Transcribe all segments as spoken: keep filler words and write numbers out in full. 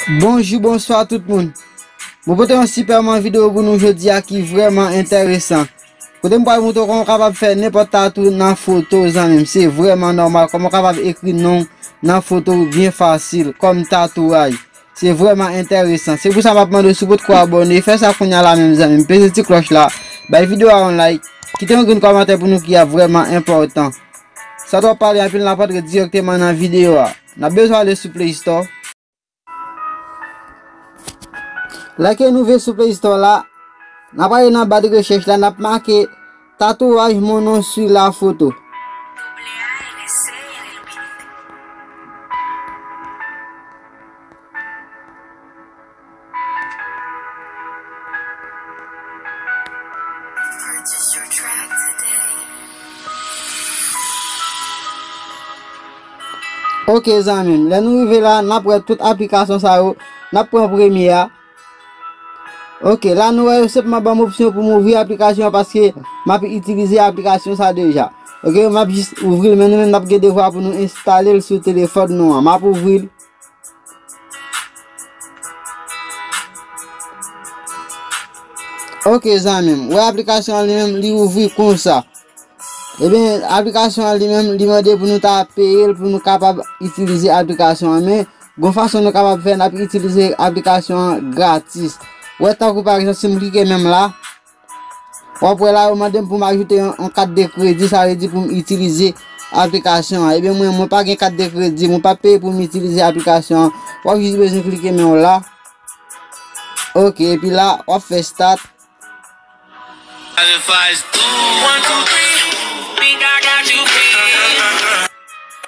Bonjou, bonswa tout moun. Mwen pote yon sipèman videyo pou nou jodi a ki vrèman enteresan. Kote m pral montre w kòman w kapab fè nenpòt tatou nan foto, zanmi m. Se vrèman nòmal. Kòman w kapab ekri non w nan foto byen fasil, kòm tatouaj. Se vrèman enteresan. Se pou sa m ap mande w si w potko abòne, fè sa kounye a la menm, zanmi m. Peze ti klòch la, bay videyo a yon like, kite yon grenn kòmantè pou nou ki ap vrèman enpòtan. San twòp pale anpil, n ap antre dirèkteman nan videyo a. N ap bezwen ale sou Play Store. Lè ke nou rive sou Play Store la, n ap ale nan ba de rechèch la, n ap make tatouage mon nom sur la photo. Ok, zanmi m, lè nou rive la, n ap wè tout aplikasyon sa yo. N ap pran premye a. Ok, la nou wè yo senpman ban m opsyon pou m ouvri aplikasyon an paske m ap itilize aplikasyon sa deja. Ok, m ap jis ouvri l, men nou menm n ap gen devwa pou nou enstale l sou telefòn nou an. M ap ouvri l. Ok, zanmi m, wè aplikasyon an li menm, li ouvri konsa. Ebyen, aplikasyon an li menm, li mande pou nou ta peye l pou nou kapab itilize aplikasyon an. Men, gon fason nou kapab fè, n ap itilize aplikasyon an gratis. Wè, tankou pa egzanp, si m klike menm la, w ap wè la, yo mande m pou m ajoute yon, yon kat de kredi, sa vle di pou m itilize aplikasyon an. Ebyen, mwen, mwen pa gen kat de kredi, mwen pa peye pou m itilize aplikasyon an. W ap jis bezwen klike men w la. Ok, epi la, w ap fè start.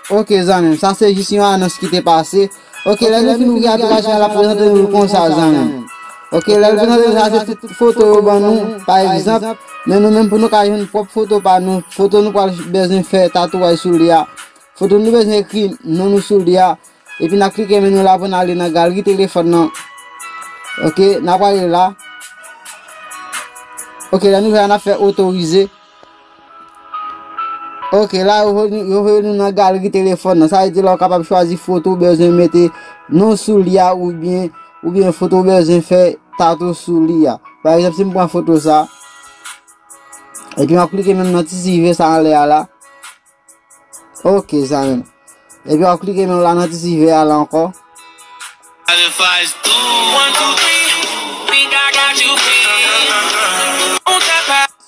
Ok, zanmi m, sa se jis yon anons ki te pase. Ok, lè nou fin ouvri aplikasyon an, l ap prezante nou l konsa, zanmi m. Ok, lè l prezante nou sa, se tout foto yo ban nou, pa egzanp, men nou menm pou nou ka jwenn pwòp foto pa nou, foto nou pral bezwen fè tatouaj sou li a, foto nou bezwen ekri non nou sou li a, epi n ap klike men nou la pou n ale nan galri telefòn nan. Ok, n ap ale la. Ok, lè nou fè a, n ap fè otorize. Ok, la yo voye nou, yo voye nou nan galri telefòn nan. Sa vle di la w kapab chwazi foto ou bezwen mete non sou li a oubyen, oubyen foto ou bezwen fè tatou sou li a. Pa egzanp, si m pran foto sa, epi m ap klike menm nan ti sive sa anlè a la. Ok, zanmi m. Epi w ap klike menm la nan ti sive a la ankò.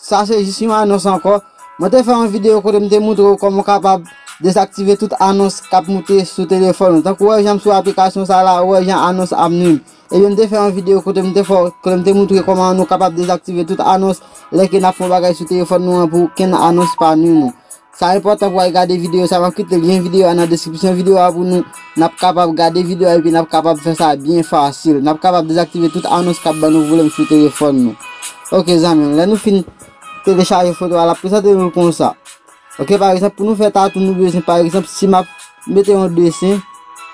Sa se jis yon anons ankò. Mwen te fè yon videyo kote m te montre w kòman w kapab dezaktive tout anons k ap moute sou telefòn ou. Tankou w wè jan m sou aplikasyon sa la, w wè jan anons ap nwi m. Ebyen, m te fè yon videyo kote m te fè, kote m te montre kòman nou kapab dezaktive tout anons lè ke n ap fè yon bagay sou telefòn nou an pou kenn anons pa nwi nou. Sa enpòtan pou w al gade videyo sa, m ap kite lyen videyo a nan deskripsyon videyo a pou nou. N ap kapab gade videyo a epi n ap kapab fè sa byen fasil. N ap kapab dezaktive tout anons k ap ban nou pwoblèm sou telefòn nou. Ok, zanmi m, lè nou fin telechaje foto a, l ap prezante nou l konsa. Ok, pa egzanp, pou nou fè tatou, nou bezwen, pa egzanp, si m ap mete yon desen,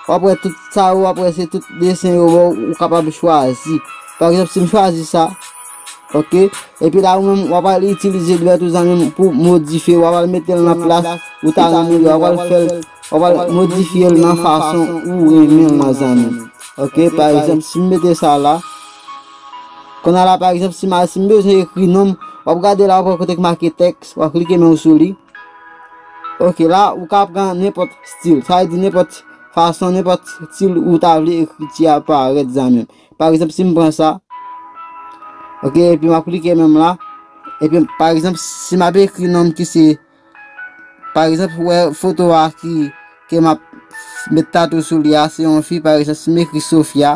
w ap wè tout sa yo, w ap wè se tout desen yo, bon, ou kapab chwazi. Pa egzanp, si m chwazi sa, ok, epi la, ou menm, w ap al itilize dwèt ou, zanmi m, pou modifye, w ap al mete l nan plas ou ta renmen li, w ap al fè l, w ap al modifye l nan fason ou renmen l nan, zanmi m. Ok, pa egzanp, si m mete sa la, kounye a la, pa egzanp, si m, si m bezwen ekri non m, w ap gade la, w ap wè kote k make tèks, w ap klike men w sou li. Ok, la, ou ka pran nenpòt stil. Sa vle di nenpòt fason, nenpòt stil ou ta vle ekriti a parèt, zanmi m. Pa egzanp, si m pran sa, ok, epi m ap klike menm la. Epi, pa egzanp, si m ap ekri non m ki se, pa egzanp, wè foto a ki, ke m ap met tatou sou li a, se yon fi, pa egzanp, si m ekri Sofia.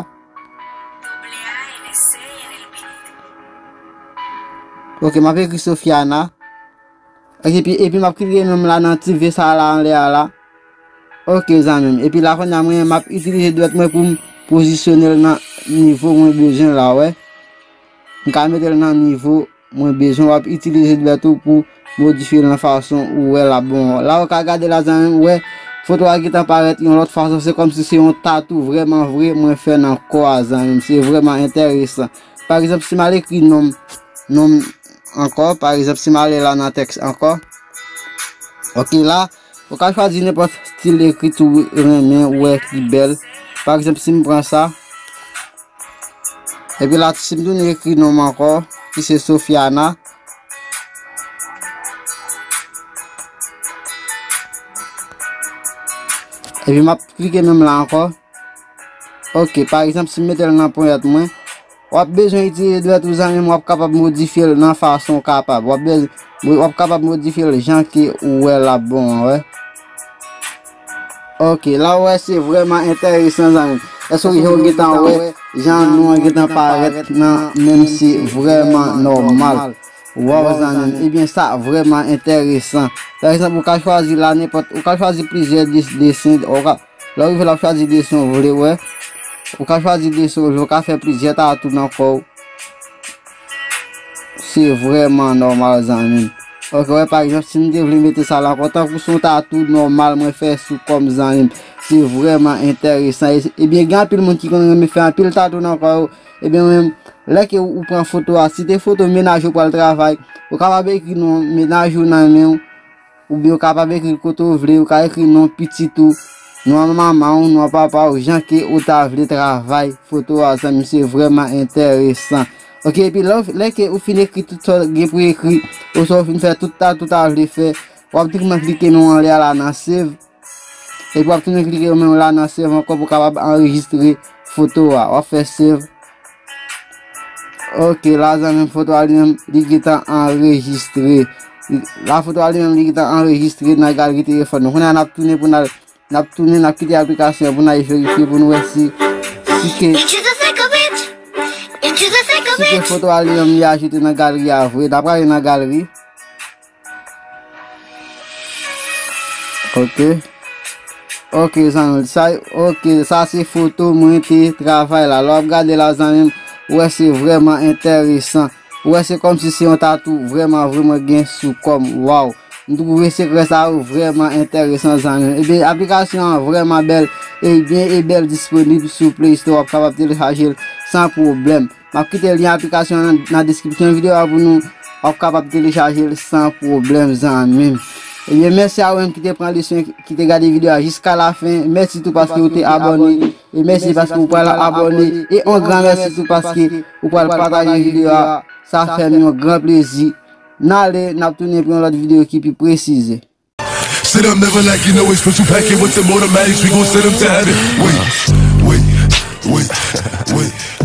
Ok, m ap ekri Sofiana. Ok, epi, epi m ap klike menm la nan ti V sa la anlè a la. Ok, zanmi m. Epi la, kounye a, mwen, m ap itilize dwèt mwen pou m pozisyone l nan nivo mwen bezwen la, wè. M ka mete l nan nivo mwen bezwen. W ap itilize dwèt ou pou modifye l nan fason ou wè l ap bon. La, ou ka gade la, zanmi m, wè, foto a gentan parèt yon lòt fason. Se kòmsi se yon tatou vrèman vre mwen fè nan kò a, zanmi m. Se vrèman enteresan. Pa egzanp, si m al ekri non m, non m ankò, pa egzanp, si m ale la nan tèks ankò, ok, la, ou ka chwazi nenpòt stil ekriti ou renmen, ou wè ki bèl. Pa egzanp, si m pran sa, Epi la, si m tounen ekri non m ankò, ki se Sofiana. Epi m ap klike menm la ankò. Ok, pa egzanp, si m mete l nan ponyèt mwen, w ap bezwen itilize dwèt ou zanmi m, w ap kapab modifye l nan fason w kapab. W ap bezwen, w ap kapab modifye l jan ke ou wè l ap bon an, wè. Ok, la w wè se vrèman enteresan, zanmi m. Èske w gentan wè jan non an gentan parèt nan menm, se vrèman nòmal. Waw, zanmi m. Ebyen, sa vrèman enteresan. Pa egzanp, ou ka chwazi la nenpòt, ou ka chwazi plizyè des-, desen, ou ka, lè w rive la, w chwazi desen w vle, wè. Ou ka chwazi desen w vle, ou ka fè plizyè tatou nan kò w. Se vrèman nòmal, zanmi m. Ok, wè, pa egzanp, si m te vle mete sa la ankò, tankou se yon tatou nòmal mwen fè sou kò m, zanmi m. Se vrèman enteresan. E, ebyen, gen anpil moun ki konn renmen fè anpil tatou nan kò yo. Ebyen, menm, lè ke ou pran foto a, si te foto mennaj ou pral travay, ou kapab ekri non mennaj ou nan men w, oubyen ou kapab ekri kote w vle, ou ka ekri non pitit ou, non manman w, non papa w, jan ke ou ta vle travay foto a, zanmi, se vrèman enteresan. Ok, epi lè, lè ke ou fin ekri tout sa w gen pou ekri, oswa ou fin fè tout tatou w ta vle fè, w ap toujou klike non anlè a la nan save. Epi w ap tounen klike menm la nan save ankò pou w kapab anrejistre foto a. W ap fè save. Ok, la zanmi m, foto a li menm, li gentan anrejistre. La foto a li menm, li gentan anrejistre nan galri telefòn nou. Kounye a n ap tounen pou n al, n ap tounen, n ap kite aplikasyon an pou n al verifye pou n wè si, si ke, Into the thick of it. Into the thick of si ke it. Foto a li menm li ajoute nan galri a vre. N ap ale nan galri. Ok. Ok, zanmi m. Sa, ok, sa se foto mwen te travay la. Lè w ap gade la, zanmi m, ou wè se vrèman enteresan. Ou wè se kòmsi se yon tatou vrèman, vrèman gen sou kò m. Waw. M twouve sekrè sa yo vrèman enteresan, zanmi m. Ebyen, aplikasyon an vrèman bèl. Ebyen, e bèl disponib sou Play Store. W ap kapab telechaje l san pwoblèm. M ap kite lyen aplikasyon an nan, nan deskripsyon videyo a pou nou. W ap kapab telechaje l san pwoblèm, zanmi m. Ebyen, mèsi a ou menm ki te pran leson, ki te gade videyo a jiska lafen. Mèsi tou paske ou te abòne. E mèsi paske ou pral abòne. E yon gran mèsi tou paske ou pral pataje videyo a. Sa fè m yon gran plezi. N ale, n ap tounen pou yon lòt videyo ki pi presize. Sit up, never like you know it's special packet with them automatics. We gon send them to heaven. Wait, wait, wait, wait.